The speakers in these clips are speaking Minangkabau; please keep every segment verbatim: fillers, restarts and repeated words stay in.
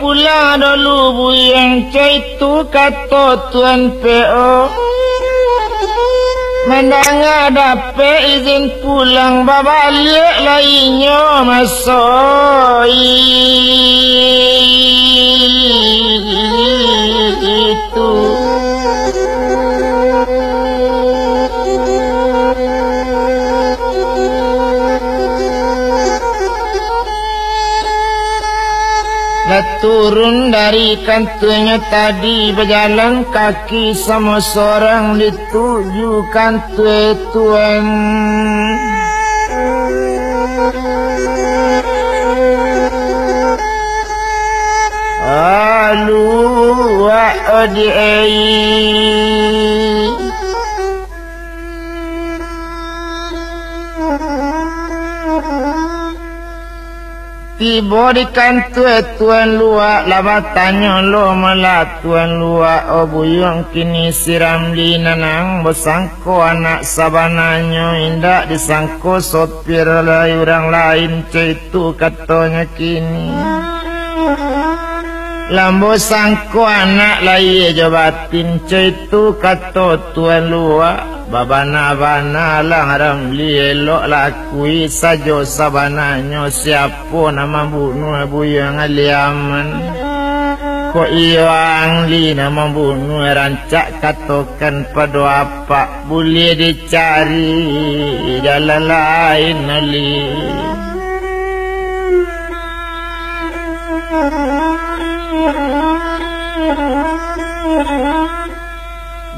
Pulang dulu buyuang, caitu kato Tuan P O. Mandanga dapek izin pulang, babaliak lai inyo maso itu. Lah turun dari kantuanyo tadi, bajalan kaki samo sorang dituju kantua Tuan. Alu, wak, odi, ei. Tibo di kantua Tuan Luwak, lah batanyo lo malah Tuan Luwak, "O buyuang, kini si Ramli nan ambo sangko anak sabananyo, indak disangko sopir lai urang lain," caitu katonyo kini. "Lah ambo sangko anak lahia jo batin," caitu kato Tuan Luwak. "Babana-bana lah Ramli, elok lah akui sajo sabananyo siapo nan mambunuah Buyuang Aliaman. Kok iyo Angli nan mambunuah, rancak katokan pado apak, buliah dicari jalan lain, Angli."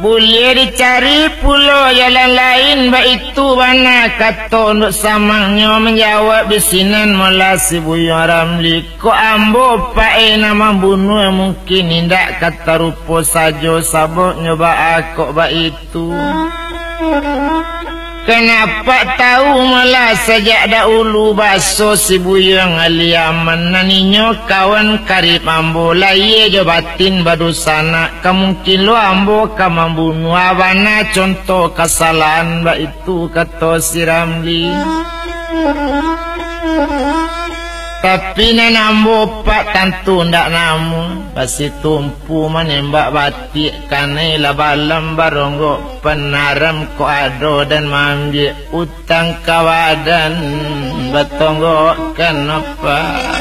"Buliah dicari pulo jalan lain, baitu bana kato Ondok Samangnyo," manjawab di sinan malah si Buyuang Ramli. "Kok ambo, Pak, e, nan mambunuah, mungkin indak ka tarupo sajo, sababnyo baa kok baitu?" "Kan apak tau malah sajak dahulu baso si Buyuang Aliaman nan inyo kawan karib ambo, lahia jo batin badunsanak, ka mungkin lo ambo ka mambunuah, bana contoh kasalahan," baitu kato si Ramli. "Tapi nan ambo, Pak, tantu ndak namuah, basitumpu manembak batiak, kanai lah balam baronggok panaram, kok ado dan maambiak utang ka badan, batonggokkan apak.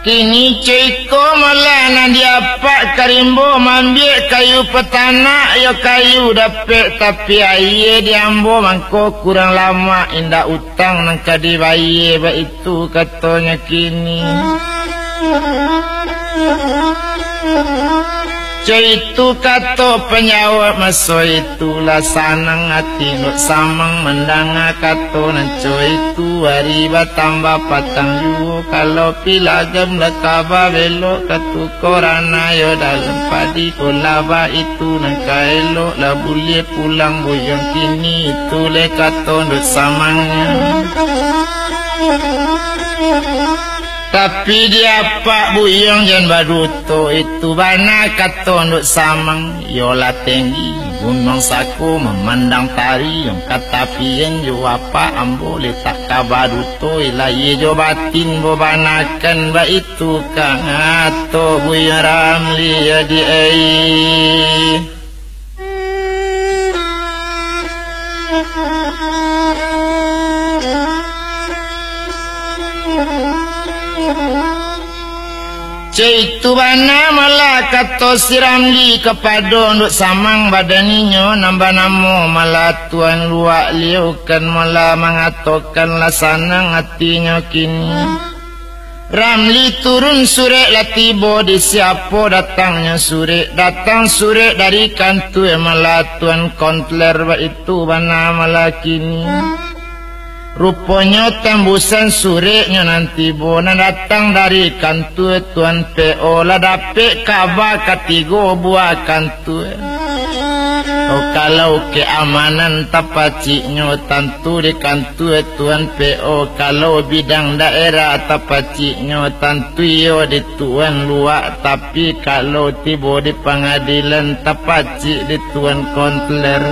Kini co iko malah nan di apak ka rimbo, maambiak kayu patanak, iyo kayu dapek, tapi aia di ambo mangko kurang lamak, indak utang nan ka dibayia, baitu katonyo kini." Co itu kato panjawab maso itu, lah sanang ati Ondok Samang mandanga kato nan co itu. Ari batambah patang juo, kalau pilagam lah ka babelok, ka tuko ranah yo dalam padi, ko lah baitu nan ka elok, lah buliah pulang Buyuang kini, itu lai kato Ondok Samangnyo. Tapi di apak Buyuang jan baduto, itu bana kato Ondok Samang. Iyolah tenggi Gunuang Sako mamandang tari, yang ka tapian jo apak ambo, lai tak ka baduto, lahia jo batin babanakan, baitu kato Buyuang Ramli, adi ai. Co itu bana malah kato si Ramli kapado Ondok Samang, badan inyo nan banamo malah Tuan Luwak Liau, kan malah mangatokan lah sanang atinyo kini. Ramli turun surek lah tibo di siapo datangnyo surek. Datang surek dari kantua malah Tuan Kontler, baitu bana malah kini. Ruponyo tambusan sureknyo nan tibo, nan datang dari kantua Tuan P O, lah dapek kaba katigo buah kantua. Oh, kalau keamanan tapaciknyo, tantu di kantua Tuan P O, kalau bidang daerah tapaciknyo, tantu iyo di Tuan Luwak, tapi kalau tibo di pangadilan, tapacik di Tuan Kontler.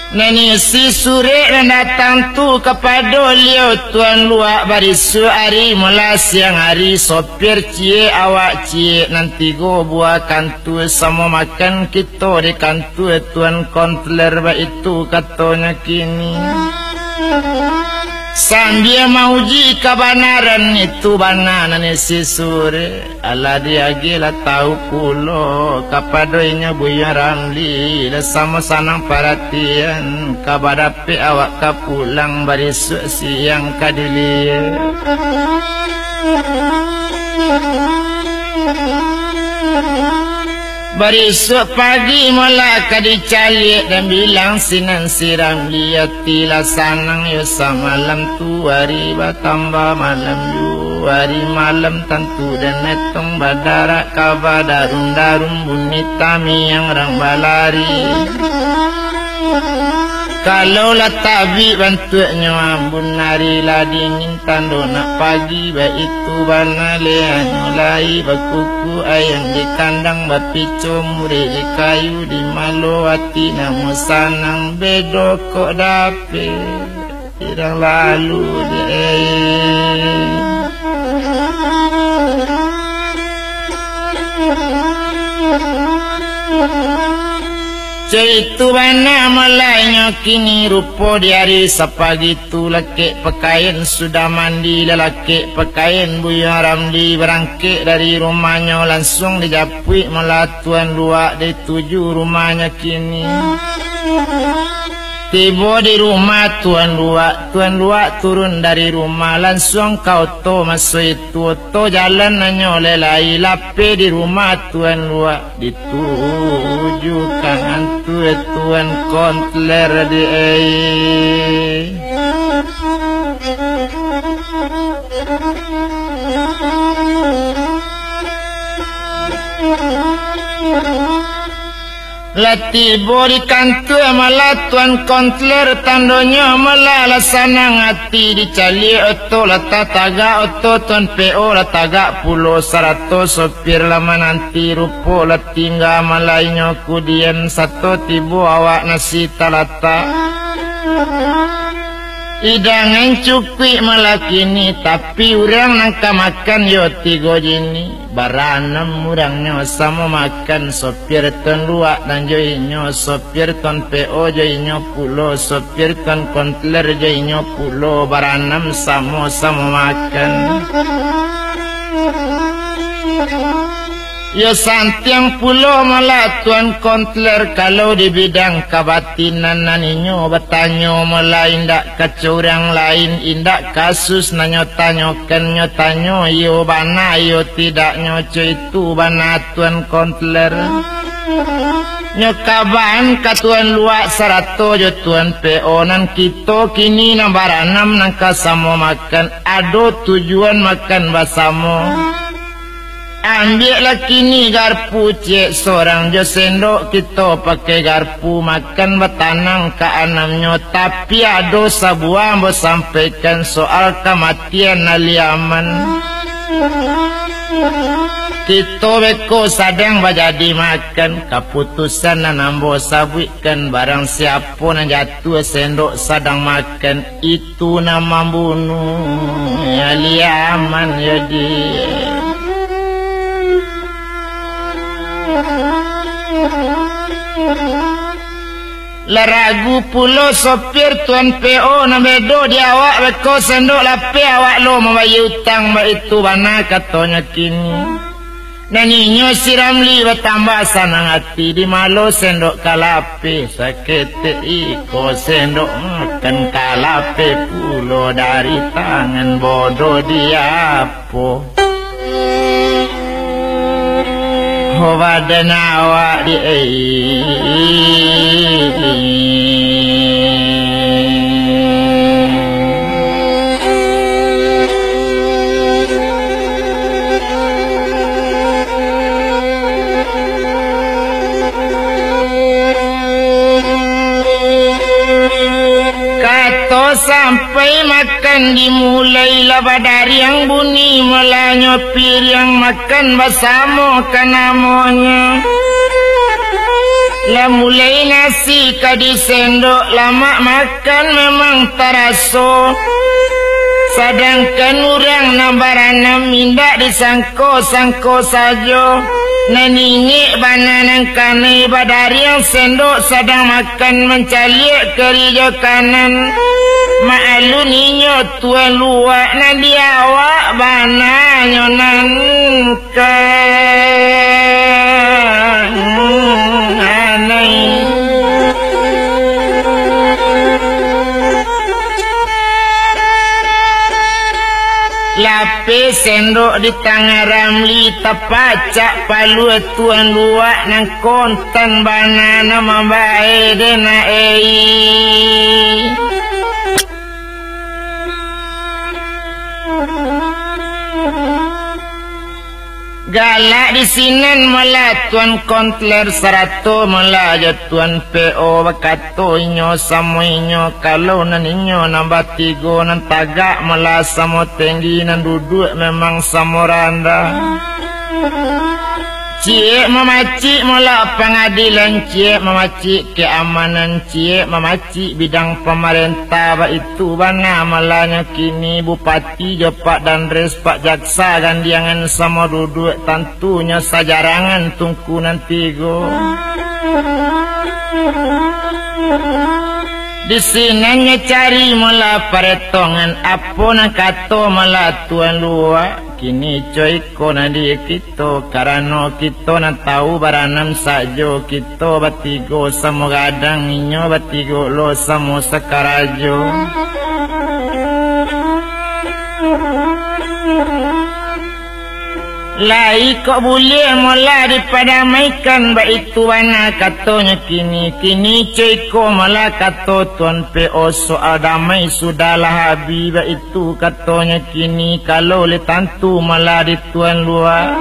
Nan isi surek nan datang tu kapado liau Tuan Luak, barisuak ari, molah siang ari, sopir ciek, awak ciek, nan tigo buah kantua, samo makan kito di kantua Tuan Kontler, baitu katonyo kini. Sambia mauji kabanaran itu bana nan isi surek. Alah diagiah lah tahu pulo kapado inyo Buyuang Ramli, lah samo sanang paratian, ka badapek awak ka pulang, barisuak siang ka diliek. Barisuak pagi molah ka dicaliak, dan bilang sinan si Ramli, ati lah sanang yo samalam tu, ari batambah malam juo. Ari malam tantu den etong badarak, ka badarum-darum bunyi tamiang rang balari. Kalau lah tabik bantuaknyo ambun, ari lah dingin tando nak pagi, baitu bana lehanyo lai bakuku ayam di kandang, bapico murek di kayu, di malo ati namo sanang, bedo kok dapek. Irang lalu je. Caitu bana mulainyo kini, rupo di ari sapagi tu, lakek pakain sudah mandi, lalakek pakain Buyuang Ramli, barangkek dari rumahnyo, lansuang dijapuik mula Tuan Luak, dituju rumahnyo kini. Tibo di rumah Tuan Luak, Tuan Luak turun dari rumah, lansuang ka oto. Maso itu oto jalan hanyo lai-lai, lapeh di rumah Tuan Luak, ditujukan antua Tuan Kontler di ai. Lah tibo di kantua malah Tuan Kontler, tandonyo malah lah sanang ati, dicaliak oto lah tatagak, oto Tuan P O lah tagak pulo, sarato sopir lah mananti, rupo lah tingga malah inyo kudian, sato tibo awak nasi talatak. Idangan cukuik malah kini, tapi urang nan ka makan yo tigo jini. Baranam urangnyo samo makan, sopir Tuan Luak nan jo inyo, sopir Tuan P O jo inyo pulo, sopir Tuan Kontler jo inyo pulo, baranam samo-samo makan. Yo santiang pulo malah Tuan Kontler, kalau di bidang kabatinan nan inyo batanyo malah indak kaco urang lain, indak kasus nan nyo tanyokan, nyo tanyo iyo bana iyo tidaknyo, co itu bana Tuan Kontler. Nyo kaban ka Tuan Luak sarato jo Tuan P O, nan kito kini nan baranam nan ka samo makan, ado tujuan makan basamo. Ambiaklah kini garpu ciek sorang jo sendok, kito pakai garpu makan batanang ka anamnyo, tapi ado sabuah ambo sampaikan soal kamatian Aliaman. Kito beko sadang bajadi makan, kaputusan nan ambo sabuikkan, barang siapo nan jatuah sendok sadang makan, itu nan mambunuh Aliaman, jadi. Lah ragu pulo sopir Tuan P O, nan bedo di awak beko sendok lapeh, awak lo mambayia utang, baitu bana katonyo kini. Nan inyo si Ramli batambah sanang ati, di malo sendok ka lapeh, saketek iko sendok makan ka lapeh pulo dari tangan, bodoh di apo. Ho badan awak di ai. Kato sampai makan dimulai, lah badariang bunyi mulanyo piriang, makan basamo ka namonyo. Lah mulai nasi ka disendok, lamak makan memang taraso. Sadangkan urang nan baranam indak disangko-sangko sajo. Nan ingek bana nan kanai badariang sendok sadang makan mancaliak kiri jo kanan. Maalun inyo tuan luak nan di awak bana nyo nan kanai. Lapeh sendok di tangah Ramli, tapacak palua tuan luak nan kontan bana nan mambae dek nak ei. Galak di sinan malah tuan kontler sarato malah jo tuan P O, bakato inyo samo inyo, kalau nan inyo nan batigo nan tagak malah samo tenggi, nan duduak memang samo randah. Ciek mamacik malah pangadilan, ciek mamacik keamanan, ciek mamacik bidang pamarentah, baitu bana malah nyo kini bupati jo pak danres, pak jaksa gandiangan samo duduak, tantunyo sajarangan tungku nan tigo. Di sinan nyo cari malah paretongan, apo nan kato malah tuan luak. Kini co iko nan di kito, karano kito nan tau baranam sajo, kito batigo samo gadang, inyo batigo lo samo sakarajo. Lai kok buliah molah dipadamaikan, baitu bana katonyo kini. Kini co iko molah kato Tuan P O, soal damai sudahlah habih, baitu katonyo kini. Kalau lai tantu molah di Tuan Luak,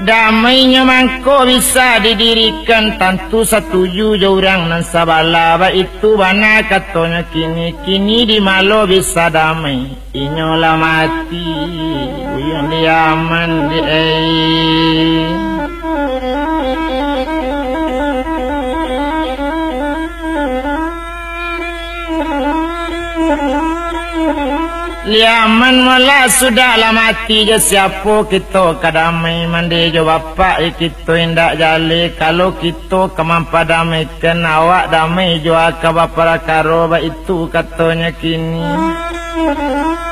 damainyo mangko bisa didirikan, tantu satuju jo urang nan sabalah, baitu bana katonyo kini. Kini di ma lo bisa damai? Inyo lah mati, buyuang di aman di ai. Liaman malah sudah lah mati, jo siapo kito ka damai? Mande jo bapak, eh, kito indak jaleh. Kalau kito ka mampadamaikan, awak damai jo aka baparakaro, baitu katonyo kini.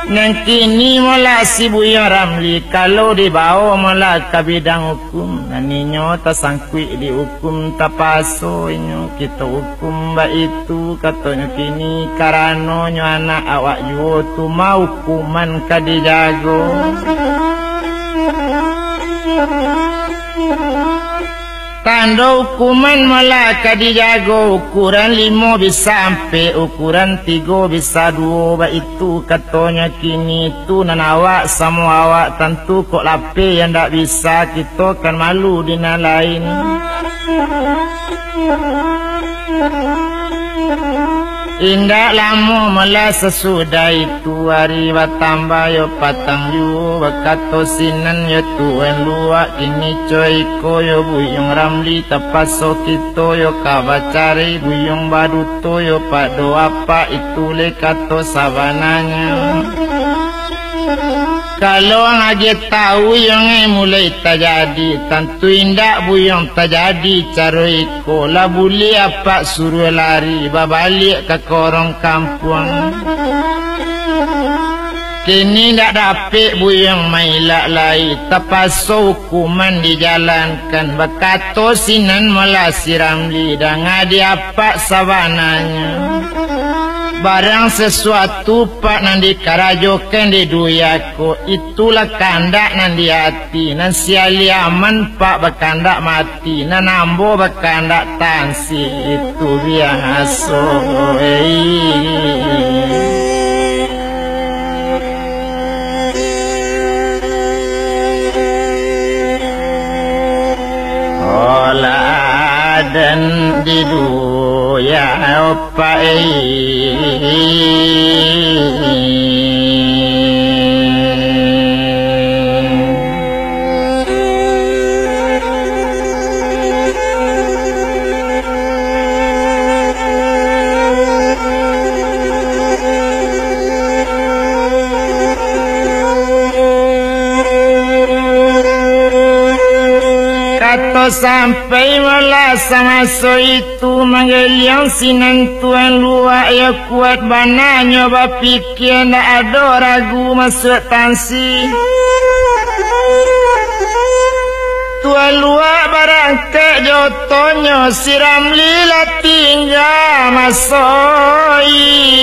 Nan kini malah si Buyuang Ramli, kalau dibao malah ka bidang ukum, nan inyo tasangkuik di ukum, tapaso inyo kito ukum, baitu katonyo kini, karano nyo anak awak juo tu, ma ukuman ka dijago. Tando ukuman malah ka dijago, ukuran limo bisa ampek, ukuran tigo bisa duo, baitu katonyo kini. Tu nan awak samo awak, tantu kok lapeh yang dak bisa, kito kan malu di nan lain. Indak lamo malah sasudah itu, hari batambah yo patang juo, bakato sinan yo Tuan Luak, kini co iko yo Buyuang Ramli, tapaso kito yo ka bacari, Buyuang baduto yo pado apak, itu lai kato sabananyo. Kalau ang agiah tau, yo ngai mulai tajadi, tantu indak Buyuang tajadi caro iko, lah buliah apak suruah lari, babaliak ka korong kampuang. Kini ndak dapek Buyuang mailak lai, tapaso ukuman dijalankan, bakato sinan malah si Ramli, danga di apak sabananyo. Barang sasuatu, Pak, nan dikarajokan di dunia ko, itulah kandak nan di ati, nan si Aliaman, Pak, bakandak mati, nan ambo bakandak tansik, itu biaso, ei. Olah aden di dunia, Pak, ei. Atau sampai malah samaso itu manggeliang sinan Tuan Luak, yo kuat bana nyo bapikia, ndak ado ragu masuak tansi. Tuan Luak barangkek jo otonyo, si Ramli lah tingga maso itu.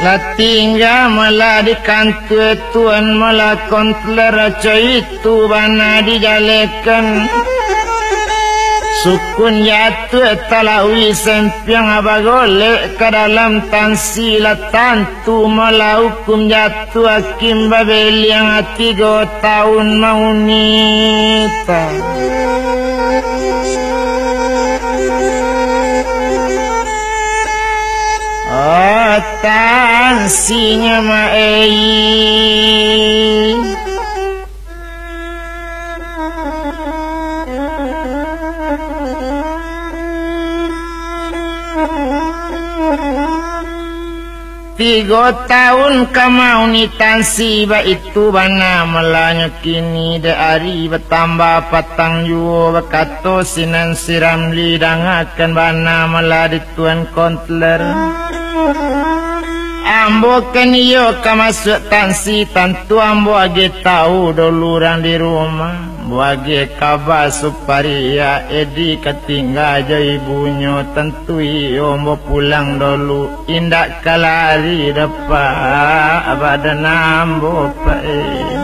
Lah tingga malah di kantua tuan, malah konseler co itu bana dijalekan. Sukun jatuah talawi sempiang, bagolek ka dalam tansi, lah tantu malah hukum jatuah, hakim babeliang tigo taun mauni. Oh, tansinyo ma-, ei. Tigo taun ka mauni tansi, baitu bana malah nyo kini, dek ari batambah patang juo, bakato sinan si Ramli, dangakan bana malah di tuan konseler. Ambo kan iyo ka masuak tansi, tantu ambo agiah tahu dolu urang di rumah. Ambo agiah kaba supariak, Edi ka tingga jo ibunyo, tantu iyo ambo pulang dolu, indak ka lari doh, Pak, badan ambo, Pak, eh.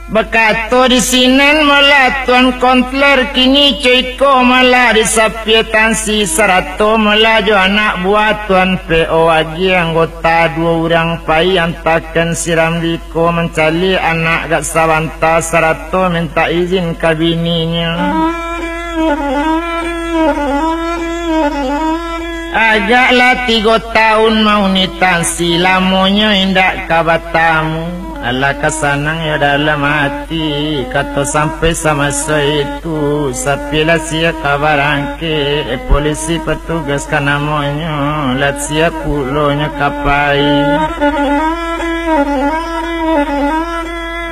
Bakato di sinan malah tuan konseler, kini co iko malah di sapia tansi, sarato malah jo anak buah tuan P O agiah anggota duo urang pai antakan si Ramli ko mancaliak anak agak sabanta, sarato mintak izin ka bininyo. Agaklah tigo taun mauni tansi, lamonyo indak ka batamu. Alah ka sanang yo dalam ati, kato sampai samaso itu, sapi lah siap ka barangkek, polisi patugas ka namonyo, lah siap pulo nyo ka pai.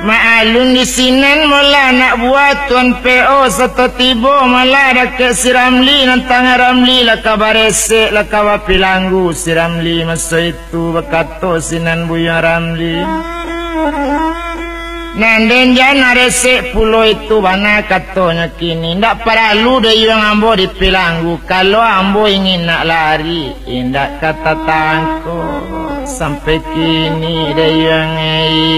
Maklum di sinan malah anak buah tuan P O sato tibo, malah dakek si Ramli, nan tangah Ramli lah ka baresek, lah ka bapilanggu si Ramli maso itu. Tu bakato sinan Buyuang Ramli. Nan den jan resek pulo itu bana katonyo kini. Ndak paralu dayuang ambo dipilanggu. Kalau ambo ingin nak lari, indak ka tatangko. Sampai kini dayuang ei.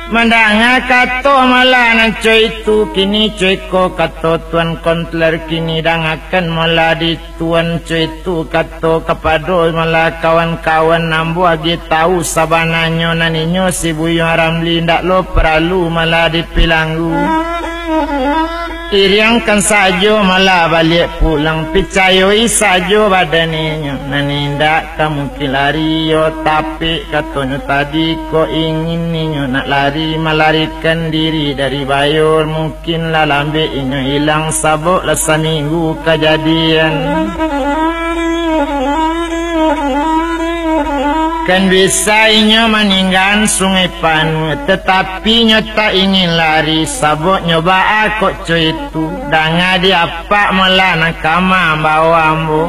Mandanga kato malah nan co itu, kini co iko kato Tuan Konseler, kini dangakan malah di Tuan co itu kato kapado malah kawan-kawan ambo agiah tahu sabananyo nan inyo si Buyuang Ramli, ndak lo paralu malah dipilanggu. Iriangkan sajo malah baliak pulang, picayoi sajo badan inyo, nan indak ka mungkin lari iyo, tapi katonyo tadi ko ingin inyo nak lari, malarikan diri dari bayo, mungkin lah lambek inyo ilang, sabab lah saminggu kajadian. Kan bisa inyo maninggaan Sungai Panuah, tetapi nyo tak ingin lari, sabab nyo baa kok co itu, danga di apak malah nan ka mambawo ambo.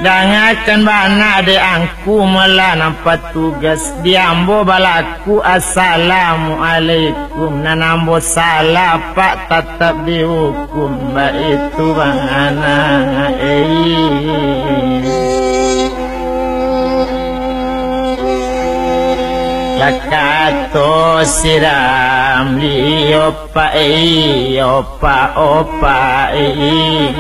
Dangakan bana dek angku malah nan patugas, di ambo balaku assalamualaikum, nan ambo salah pak tatap dihukum, baitu bana ei. Lah kato si Ramli, opak ei, opak, opak ei.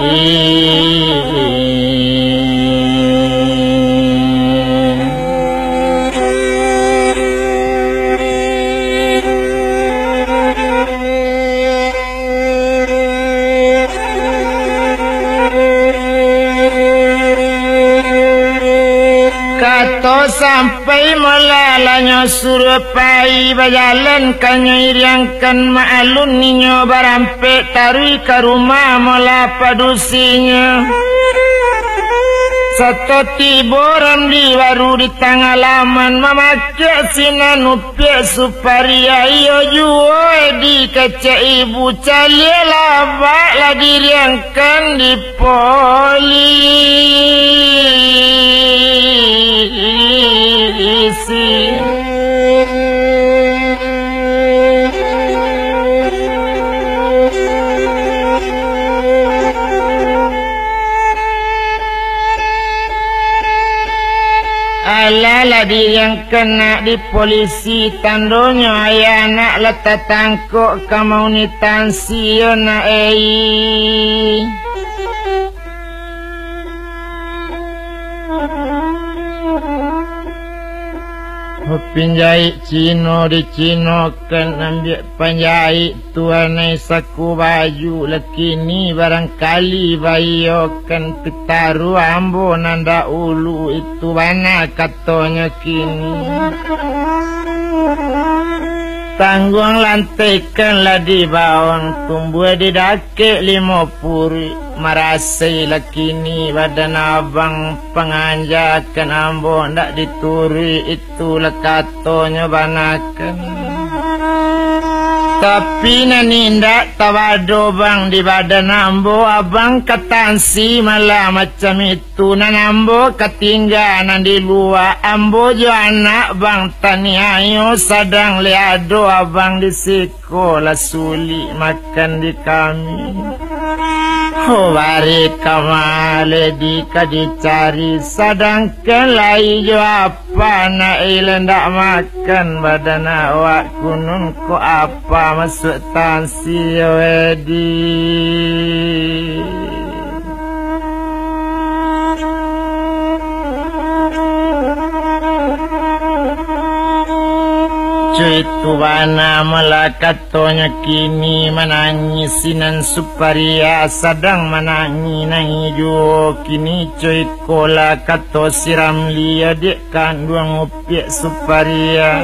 Nyo suruah pai bajalan, ka nyo iriangkan mak alun, inyo barampek taruih ka rumah mola padusinyo. Sato tibo Ramli baru di tangah laman, mamakiak sinan upiak Suparia, iyo juo Edi kecek ibu, caliaklah abak lah diiriangkan di polisi. Alah, lah diiriangkan nak di polisi, tandonyo ayah anak lah tatangkok ka mauni tansi yo nak, ei. Pinjaik Cino dicinokan, ambiak panjaik tuan ai saku baju, lah kini barangkali baiyokan, pitaruah ambo nan dahulu, itu bana katonyo kini. Tangguang lantaikan lah dibawang, tumbuah di dakek limo puruik, marasai lah kini badan abang, panganjakan ambo ndak dituruik, itulah katonyo banakan. Tapi nan indak tabado bang di badan ambo, abang ka tansi malah macam itu. Tu nan ambo ka tingga nan di lua, ambo jo anak bang taniayo, sadang lai ado abang di siko, lah sulik makan di kami. Ho, bari ka ma lai di ka dicari, sadangkan lai jo apa nak ilai ndak makan badan awak, kunun kok apa masuak tansi, wedi. Cuy, tu bana malah katonyo kini manangih sinan Suparia, sadang manangih-nangih juo kini, cuy, kolah kato si Ramli, adiak kanduang upiak Suparia.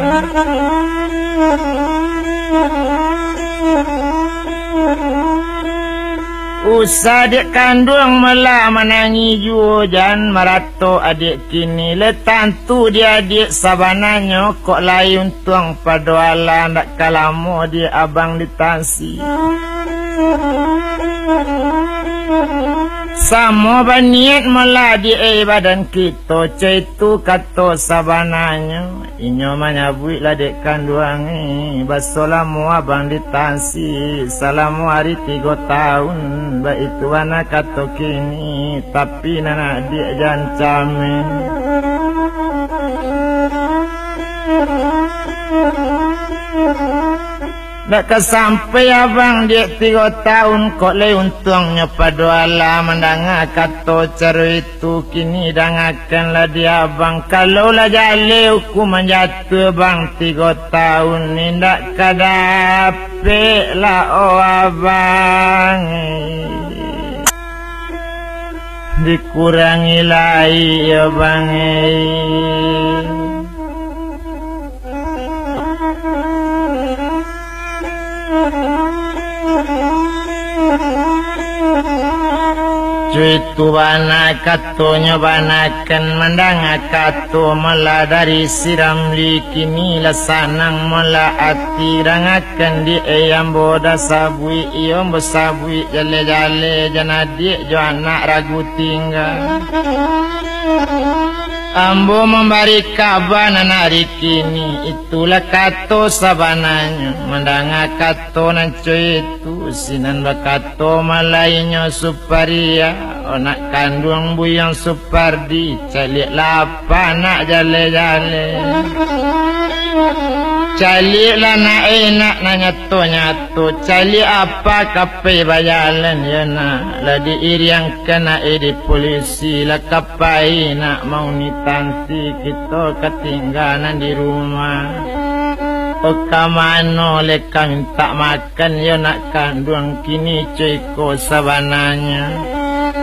Usah adiak kanduang malah manangih juo, jan maratok adiak kini, lah tantu di adiak sabananyo kok lai untuang pado alah, ndak ka lamo adiak abang di tansi. Samo baniat malah adiak, eh, badan kito, cai tu kato sabananyo. Inyo manyabuik lah dek kanduang, eh, baso lamo abang di tansi, salamo ari tigo taun, baitu bana kato kini, tapi nan adiak jan cameh. Ndak ka sampai abang diak tigo taun, kok lai untuangnyo pado alah mandanga kato caro itu. Kini dangakanlah di abang, kalau lah jaleh hukuman jatuah bang tigo taun, indak ka dapek lah, oh abang. Dikurangi lai, yo bang, eh. Cuy, tu bana katonyo banakan, mandanga kato malah dari si Ramli, kini lah sanang malah ati. Dangakan di, eh, ambo dah sabuik, iyo ambo sabuik jaleh-jaleh, jan adiak jo anak ragu tingga. Ambo mambari kaba nan ari kini, itulah kato sabananyo. Mandanga kato nan cuy tu, sinan bakato malainyo Suparia, anak kanduang buyuang Supardi, caliaklah apa nak jaleh-jaleh. Caliaklah nak, eh, nak, nan nyato-nyato, caliak apa ka pai bajalan, yo nak, lah diiriangkan nak, eh, di polisi, lah ka pai nak mauni tansi, kito ka tingga nan di rumah. Oh, ka mano lai ka mintak makan, yo nak kanduang kini, cuy, ko sabananyo.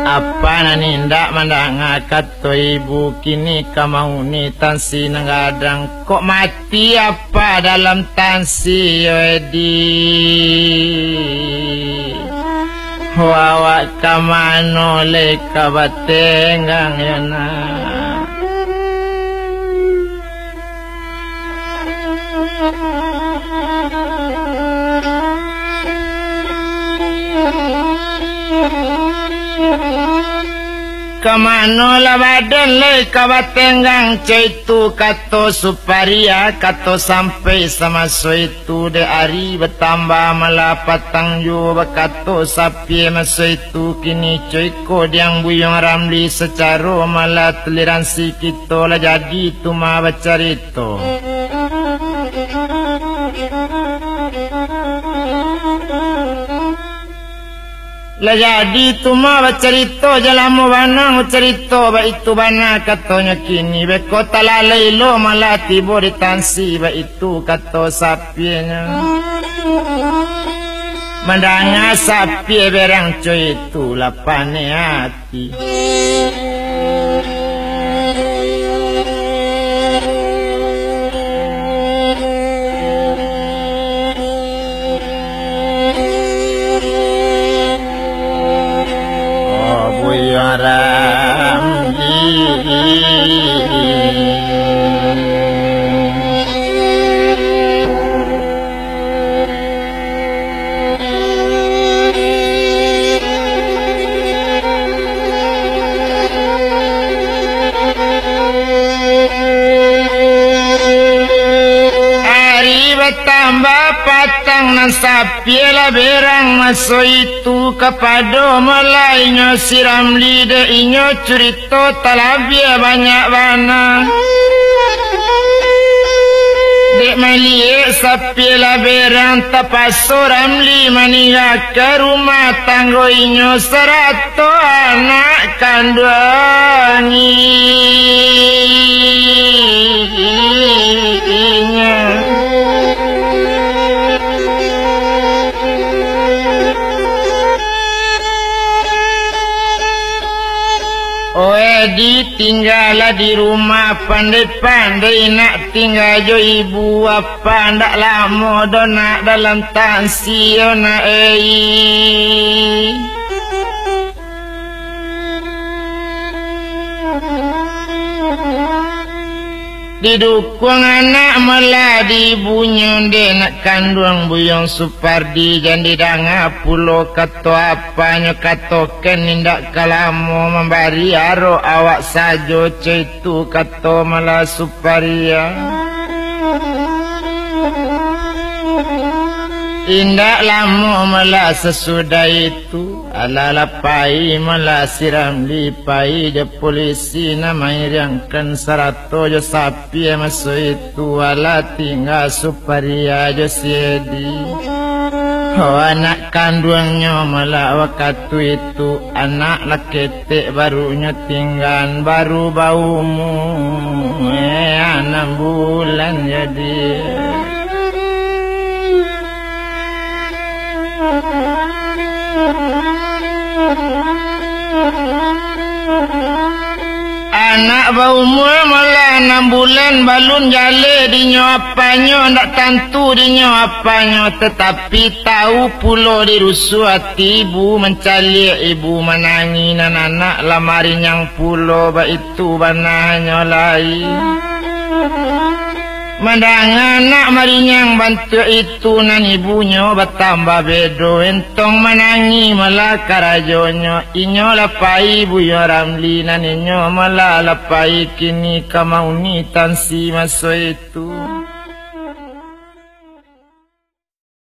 Apa nan indak mandanga kato ibu, kini ka mauni tansi nan gadang. Kok mati apa dalam tansi, yo Edi? Awak ka mano lai ka batenggang, yo nak? Ka mano lah badan lai ka batenggang, co itu kato Suparia, kato sampai samaso itu. Tu dek ari batambah malah patang juo, bakato Sapie maso itu, kini co iko diang Buyuang Ramli, sacaro malah toleransi kito lah jadi tu mah bacarito. Lah jadi tu mah bacarito, jalamo bana bacarito, baitu bana katonyo kini, beko talalai lo malah tibo di tansi, baitu kato Sapienyo. Mandanga Sapie berang co itu, lah paneh ati. Ari batambah patang, nan Sapie lah berang maso itu, kapado malah inyo si Ramli, dek inyo curito talabiah banyak bana. Dek maliek Sapie lah berang, tapaso Ramli maninggakan rumah tanggo inyo sarato anak kanduang inyo. Oe, ditinggalah di rumah, pandai-pandai nak tingga jo ibu, apa ndak lamo doh nak dalam tansi yo nak, ei. Didukuang anak malah di ibunyo, dek nak kanduang Buyuang Supardi, jan didanga pulo kato apanyo katokan, indak ka lamo mambari arok awak sajo, co itu kato malah Suparia. Indak lamo malah sasudah itu, alah lah pai malah si Ramli, pai jo polisi nan mairiangkan sarato jo Sapie maso itu, alah tingga Suparia jo si Edi. Oh, anak kanduangnyo malah wakatu itu, anak laki tek barunyo tinggaan, baru baumua, eh, anam bulan jadi. Anak baumua malah anam bulan, balun jaleh dinyo apanyo, ndak tantu dinyo apanyo, tatapi tau pulo di rusuah ati ibu, mancaliak ibu manangih, nan anak lah marinyang pulo, baitu bananyo lai. Mandanga anak marinyang bantuak itu, nan ibunyo batambah bedo, entong manangih malah karajonyo. Inyo lah pai Buyuang Ramli, nan inyo malah lah pai kini ka mauni tansi maso itu.